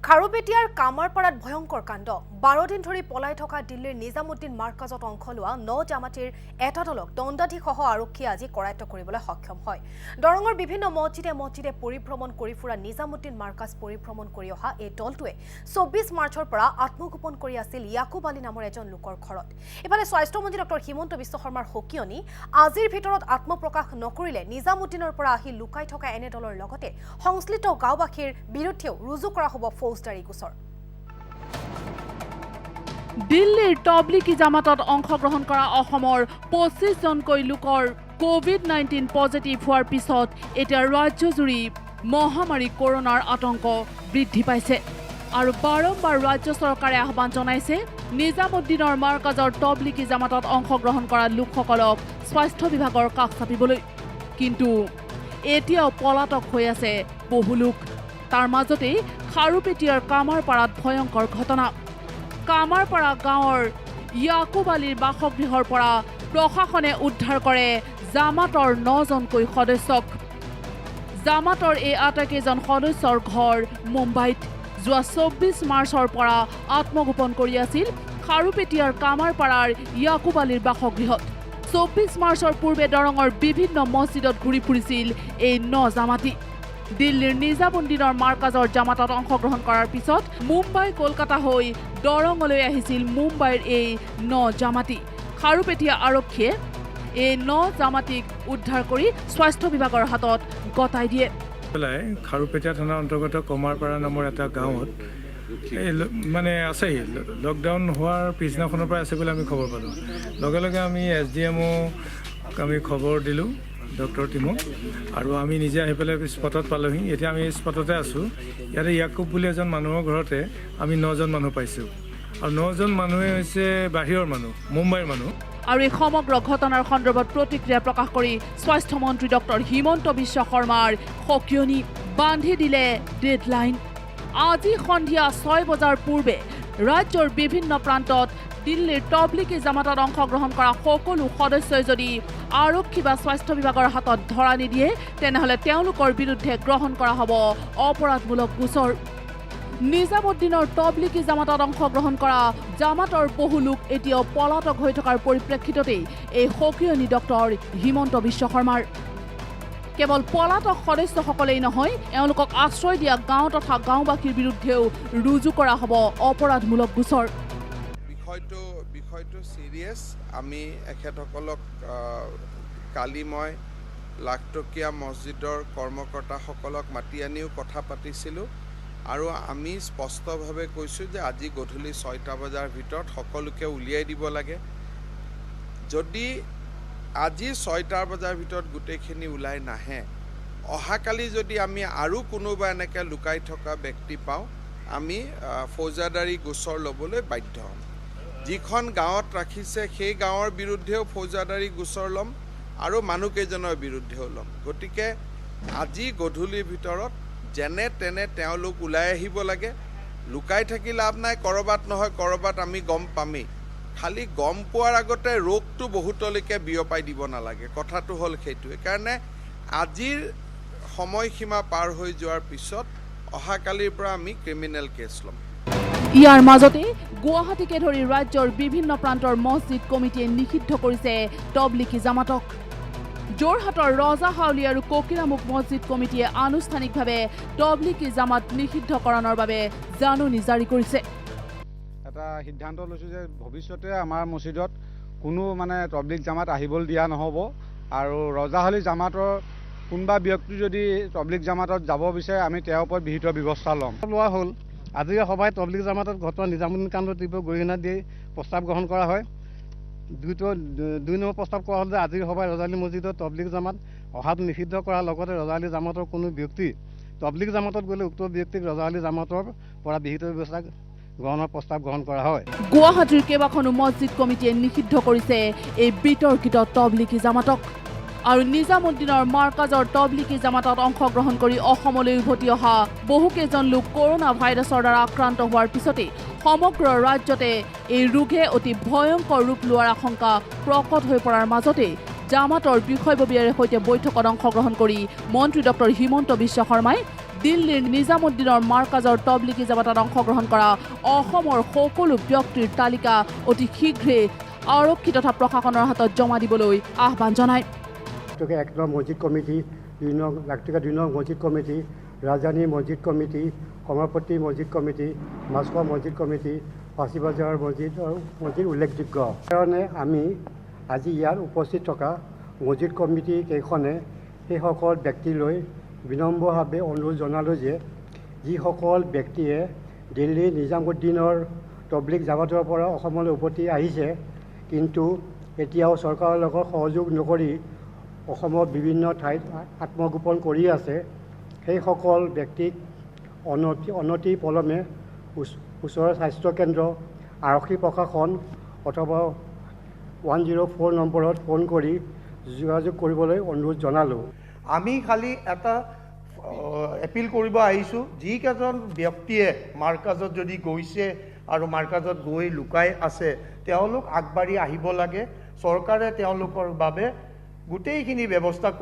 খাৰুপেটীয়াৰ কামাৰপাৰাত ভয়ংকৰ কাণ্ড। 12 দিন ধৰি পলাই থকা দিল্লীৰ নিজামুদ্দিন মাৰ্কাজত অংশ লোৱা ন জামাতিৰ এটা দলক দণ্ডাধীশসহ আৰক্ষীয়ে আজি কৰায়ত্ব কৰিবলৈ সক্ষম হয়। দৰঙৰ বিভিন্ন মছজিদে মছজিদে পৰিভ্ৰমণ কৰি ফুৰা নিজামুদ্দিন মাৰ্কাজ পৰিভ্ৰমণ কৰি অহা এই দলটোৱে 24 মাৰ্চৰ পৰা আত্মগোপন কৰি আছিল য়াকুব আলী নামৰ এজন লোকৰ ঘৰত। ইফালে স্বাস্থ্যমন্ত্ৰী ডক্টৰ হিমন্ত বিশ্ব শৰ্মাৰ সকিয়নি, আজিৰ ভিতৰত আত্মপ্ৰকাশ নকৰিলে নিজামুদ্দিনৰ পৰা আহি লুকাই থকা এনে দলৰ লগতে সংশ্লিষ্ট গাঁওবাসীৰ বিৰুদ্ধেও ৰুজু কৰা হ'ব ফৌজদাৰী গোচৰ। দিল্লীৰ তবলিগী জামাতত অংশগ্ৰহণ কৰা অসমৰ 25জনকৈ লোকৰ ক'ভিড-19 পজিটিভ হোৱাৰ পিছত এতিয়া ৰাজ্যজুৰি মহামাৰী কৰোণাৰ আতংক বৃদ্ধি পাইছে আৰু বাৰম্বাৰ ৰাজ্য চৰকাৰে আহ্বান জনাইছে নিজামুদ্দিনৰ মাৰ্কাজৰ তবলিগী জামাতত অংশগ্ৰহণ কৰা লোকসকলক স্বাস্থ্য বিভাগৰ কাষ চাপিবলৈ। কিন্তু এতিয়াও পলাতক হৈ আছে বহু লোক। তাৰ মাজতেই খাৰুপেটীয়াৰ কামাৰপাৰাত ভয়ংকৰ ঘটনা। কামাৰপাৰা গাঁৱৰ য়াকুব আলীৰ বাসগৃহৰ পৰা প্ৰশাসনে উদ্ধাৰ কৰে জামাতৰ নজনকৈ সদস্যক। জামাতৰ এই আটাইকেইজন সদস্যৰ ঘৰ মুম্বাইত। যোৱা 24 মাৰ্চৰ পৰা আত্মগোপন কৰি আছিল খাৰুপেটীয়াৰ কামাৰপাৰাৰ য়াকুব আলীৰ বাসগৃহত। 24 মাৰ্চৰ পূৰ্বে দৰঙৰ বিভিন্ন মছজিদত ঘূৰি ফুৰিছিল এই ন জামাতী। দিল্লীৰ নিজামুদ্দিনৰ মাৰ্কাজৰ জামাতত অংশগ্ৰহণ কৰাৰ পিছত মুম্বাই, কলকাতা হৈ দৰঙলৈ আহিছিল মুম্বাইৰ এই ন জামাতী। খাৰুপেটীয়া আৰক্ষীয়ে এই ন জামাতীক উদ্ধাৰ কৰি স্বাস্থ্য বিভাগৰ হাতত গতাই দিয়ে। পেলাই খাৰুপেটীয়া থানাৰ অন্তৰ্গত কমাৰপাৰা নামৰ এটা গাঁৱত এই মানে আছেহি। লকডাউন হোৱাৰ পিছদিনাখনৰ পৰা আছে বুলি আমি খবৰ পালোঁ। লগে লগে আমি এছডিএমঅ' আমি খবৰ দিলোঁ, ডক্টৰ টীমক, আৰু আমি নিজে আহি পেলাই স্পটত পালোহি। এতিয়া আমি স্পটতে আছোঁ। ইয়াতে ইয়াকুব বুলি এজন মানুহৰ ঘৰতে আমি নজন মানুহ পাইছোঁ আৰু নজন মানুহে হৈছে বাহিৰৰ মানুহ, মুম্বাইৰ মানুহ। আৰু এই সমগ্ৰ ঘটনাৰ সন্দৰ্ভত প্ৰতিক্ৰিয়া প্ৰকাশ কৰি স্বাস্থ্যমন্ত্ৰী ডক্টৰ হিমন্ত বিশ্ব শৰ্মাৰ সকিয়নি, বান্ধি দিলে ডেডলাইন। আজি সন্ধিয়া 6 বজাৰ পূৰ্বে ৰাজ্যৰ বিভিন্ন প্ৰান্তত দিল্লীৰ তবলিগী জামাতত অংশগ্ৰহণ কৰা সকলো সদস্যই যদি আৰক্ষী বা স্বাস্থ্য বিভাগৰ হাতত ধৰা নিদিয়ে, তেনেহ'লে তেওঁলোকৰ বিৰুদ্ধে গ্ৰহণ কৰা হ'ব অপৰাধমূলক গোচৰ। নিজামুদ্দিনৰ তবলিগী জামাতত অংশগ্ৰহণ কৰা জামাতৰ বহু লোক এতিয়াও পলাতক হৈ থকাৰ পৰিপ্ৰেক্ষিততেই এই সকিয়নি ডক্টৰ হিমন্ত বিশ্ব শৰ্মাৰ। কেৱল পলাতক সদস্যসকলেই নহয়, এওঁলোকক আশ্ৰয় দিয়া গাঁও তথা গাঁওবাসীৰ বিৰুদ্ধেও ৰুজু কৰা হ'ব অপৰাধমূলক গোচৰ। বিষয়টো ছিৰিয়াছ। আমি এখেতসকলক কালি মই লাখটকীয়া মছজিদৰ কৰ্মকৰ্তাসকলক মাতি আনিও কথা পাতিছিলোঁ আৰু আমি স্পষ্টভাৱে কৈছোঁ যে আজি গধূলি 6টা বজাৰ ভিতৰত সকলোকে উলিয়াই দিব লাগে। যদি আজি 6টা বজাৰ ভিতৰত গোটেইখিনি ওলাই নাহে, অহাকালি যদি আমি আৰু কোনোবা এনেকৈ লুকাই থকা ব্যক্তি পাওঁ, আমি ফৌজাদাৰী গোচৰ ল'বলৈ বাধ্য হ'ম। যিখন গাঁৱত ৰাখিছে, সেই গাঁৱৰ বিৰুদ্ধেও ফৌজাদাৰী গোচৰ ল'ম আৰু মানুহকেইজনৰ বিৰুদ্ধেও ল'ম। গতিকে আজি গধূলিৰ ভিতৰত যেনে তেনে তেওঁলোক ওলাই আহিব লাগে। লুকাই থাকি লাভ নাই, ক'ৰবাত নহয় ক'ৰবাত আমি গম পামেই। খালি গম পোৱাৰ আগতে ৰোগটো বহুতলৈকে বিয়পাই দিব নালাগে, কথাটো হ'ল সেইটো। সেইকাৰণে আজিৰ সময়সীমা পাৰ হৈ যোৱাৰ পিছত অহাকালিৰ পৰা আমি ক্ৰিমিনেল কেছ ল'ম। ইয়াৰ মাজতে গুৱাহাটীকে ধৰি ৰাজ্যৰ বিভিন্ন প্ৰান্তৰ মছজিদ কমিটিয়ে নিষিদ্ধ কৰিছে তবলিগী জামাতক। যোৰহাটৰ ৰজাহাউলি আৰু ককিলামুখ মছজিদ কমিটিয়ে আনুষ্ঠানিকভাৱে তবলিগী জামাত নিষিদ্ধকৰণৰ বাবে জাননী জাৰি কৰিছে। এটা সিদ্ধান্ত লৈছোঁ যে ভৱিষ্যতে আমাৰ মছজিদত কোনো মানে তবলিগ জামাত আহিবলৈ দিয়া নহ'ব আৰু ৰজাহাউলি জামাতৰ কোনোবা ব্যক্তি যদি তবলিগ জামাতত যাব বিচাৰে, আমি তেওঁৰ ওপৰত বিহিত ব্যৱস্থা ল'ম। লোৱা হ'ল। আজিৰ সভাই তবলিগ জামাতত ঘটোৱা নিজামুদ্দিন কাণ্ডৰ তীব্ৰ গৰিহণা দি প্ৰস্তাৱ গ্ৰহণ কৰা হয়। দুই নম্বৰ প্ৰস্তাৱ কৰা হ'ল যে আজিৰ সভাই ৰজাআলি মছজিদত তবলিগ জামাত অহাটো নিষিদ্ধ কৰাৰ লগতে ৰজাআলি জামাতৰ কোনো ব্যক্তি তবলিগ জামাতত গ'লে উক্ত ব্যক্তিক ৰজাআলি জামাতৰ পৰা বিহিত ব্যৱস্থা গ্ৰহণৰ প্ৰস্তাৱ গ্ৰহণ কৰা হয়। গুৱাহাটীৰ কেইবাখনো মছজিদ কমিটিয়ে নিষিদ্ধ কৰিছে এই বিতৰ্কিত তবলিগী জামাতক। আৰু নিজামুদ্দিনৰ মাৰ্কাজৰ তবলিগী জামাতত অংশগ্ৰহণ কৰি অসমলৈ উভতি অহা বহুকেইজন লোক কৰোণা ভাইৰাছৰ দ্বাৰা আক্ৰান্ত হোৱাৰ পিছতেই সমগ্ৰ ৰাজ্যতে এই ৰোগে অতি ভয়ংকৰ ৰূপ লোৱাৰ আশংকা প্ৰকট হৈ পৰাৰ মাজতেই জামাতৰ বিষয়ববীয়াৰে সৈতে বৈঠকত অংশগ্ৰহণ কৰি মন্ত্ৰী ডক্টৰ হিমন্ত বিশ্ব শৰ্মাই দিল্লীৰ নিজামুদ্দিনৰ মাৰ্কাজৰ তবলিগী জামাতত অংশগ্ৰহণ কৰা অসমৰ সকলো ব্যক্তিৰ তালিকা অতি শীঘ্ৰে আৰক্ষী তথা প্ৰশাসনৰ হাতত জমা দিবলৈ আহ্বান জনায়। লাখটকীয়া 1 নং মছজিদ কমিটি, 2 নং লাখটকীয়া 2 নং মছজিদ কমিটি, ৰাজধানী মছজিদ কমিটি, কমৰপট্টি মছজিদ কমিটি, মাছখোৱা মছজিদ কমিটি, ফাঁচীবজাৰ মছজিদ উল্লেখযোগ্য। সেইকাৰণে আমি আজি ইয়াত উপস্থিত থকা মছজিদ কমিটি কেইখনে সেইসকল ব্যক্তিলৈ বিনম্ৰভাৱে অনুৰোধ জনালোঁ যে যিসকল ব্যক্তিয়ে দিল্লী নিজামুদ্দিনৰ তবলিগ জামাতৰ পৰা অসমলৈ উভতি আহিছে, কিন্তু এতিয়াও চৰকাৰৰ লগত সহযোগ নকৰি অসমৰ বিভিন্ন ঠাইত আত্মগোপন কৰি আছে, সেইসকল ব্যক্তিক অনতি পলমে ওচৰৰ স্বাস্থ্যকেন্দ্ৰ, আৰক্ষী প্ৰশাসন অথবা 104 নম্বৰত ফোন কৰি যোগাযোগ কৰিবলৈ অনুৰোধ জনালোঁ। আমি খালি এটা এপিল কৰিব আহিছোঁ, যিকেইজন ব্যক্তিয়ে মাৰ্কাজত যদি গৈছে আৰু মাৰ্কাজত গৈ লুকাই আছে, তেওঁলোক আগবাঢ়ি আহিব লাগে। চৰকাৰে তেওঁলোকৰ বাবে গোটেইখিনি ব্যৱস্থা